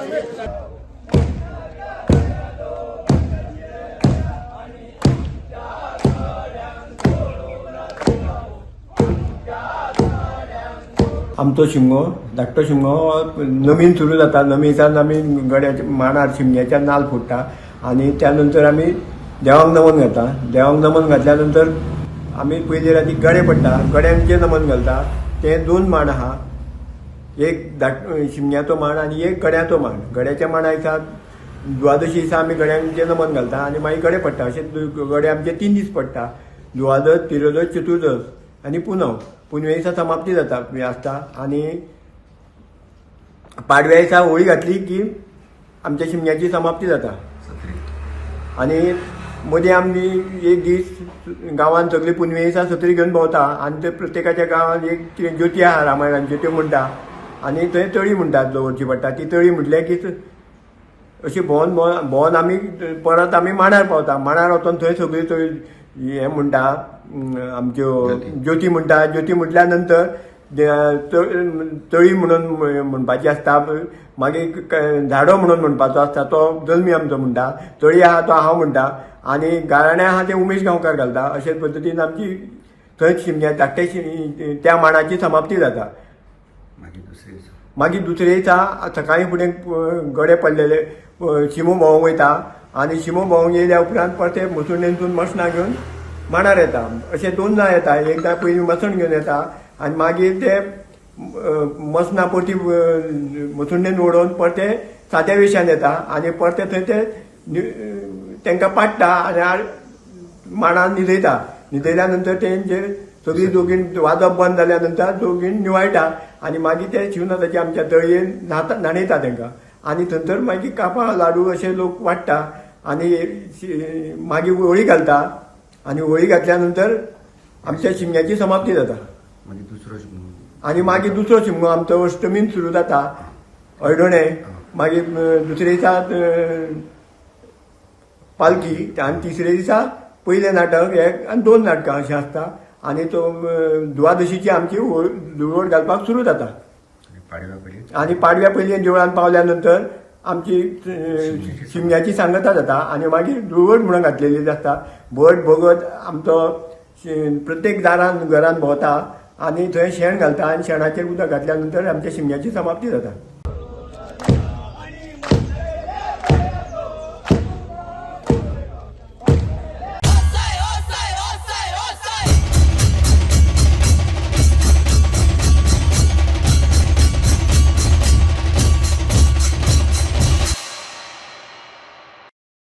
आमचो शिमगो धाकटो शिमगो नवीन सुरू जाता. नमीसान आमी गड्याच्या मांडार शिमग्याच्या नाल फोडटा आनी त्या नंतर आमी देवाक नमन घालता. देवाक नमन घातल्या नंतर आमी पयली राती गडे पडटा, गड्यांचें नमन घालता. ते दोन मांड आहा, एक धाक शिमग्याचो मांड आनी एक गड्याचो मांड. गड्याच्या मांडा दिसा द्वादशी दिसा आमी गड्यांचें नमन घालता आनी मागीर गडे पडटा. अशे गडे आमचे 3 दीस पडटा, द्वादश, तिरोदश, चतुर्दश आनी पुनव. पुनवे दिसा समाप्ती जाता आसता आनी पाडव्या दिसा होळी घातली की आमच्या शिमग्याची समाप्ती जाता. आनी मदीं आमी एक दीस गांवांत सगळी पुनवे दिसा सत्री घेवन भोंवता आनी ते प्रत्येकाच्या गांवांत एक कितें ज्योती आहा रामायणांच्यो त्यो म्हणटा आनी थंय तळी म्हणटात दवरची पडटा. ती तळी म्हटलें की अशी भोंवन भोंवन भोंवन आमी परत आमी मांडार पावता. मांडार वचोन थंय सगळी तळी हें म्हणटा, आमच्यो ज्योती म्हणटा. ज्योती म्हटल्या नंतर तळी म्हणून म्हणपाची आसता, मागीर झाडो म्हणून म्हणपाचो आसता, तो जल्मी आमचो म्हणटा. तळी आहा तो हांव म्हणटा आनी गाराणें आहा तें उमेश गांवकार घालता. अशे पद्दतीन आमची थंयच शिमग्या धाकटे त्या मांडाची समाप्ती जाता. मागीर दुसरे दिसा सकाळीं फुडें गडे पडलेले शिमो भोंवंक वयता आनी शिमो भोंवंक येयल्या उपरांत परते मसुंडेंतून मसणां घेवन मांडार येता. अशें दोनदां येता, एकदां पयलीं मसण घेवन येता आनी मागीर ते मसणां परती मसुंडेन उडोवन परते सात्या वेशान येता आनी परते थंय ते तांकां पाडटा आनी मांडार न्हिदयता. न्हिदयल्या नंतर तेंचेर सगळीं दोगीन वाजप बंद जाल्या नंतर दोगीन निवाळटा आनी मागीर ते शिवनाथाच्या आमच्या तळयेन न्हाता, न्हाणयता तांकां आनी थंयसर मागीर कापां लाडू अशे लोक वाडटा आनी मागीर होळी घालता आनी होळी घातल्या नंतर आमच्या शिमग्याची समाप्ती जाता. आनी मागीर दुसरो शिमगो आमचो अष्टमीन सुरू जाता, हळदोणें. मागीर दुसरे दिसा पालखी आनी तिसरे दिसा पयलें नाटक एक आनी 2 नाटकां अशें आसता आनी तो द्वादशीची आमची धुळवट घालपाक सुरू जाता. आनी पाडव्या पयलीं देवळान पावल्या नंतर आमची शिमग्याची सांगता जाता आनी मागीर धुळवट म्हणून घातलेली आसता. भट भगत आमचो प्रत्येक दारान घरान भोंवता आनी थंय शेण घालता आनी शेणाचेर उदक घातल्या नंतर आमच्या शिमग्याची समाप्ती जाता.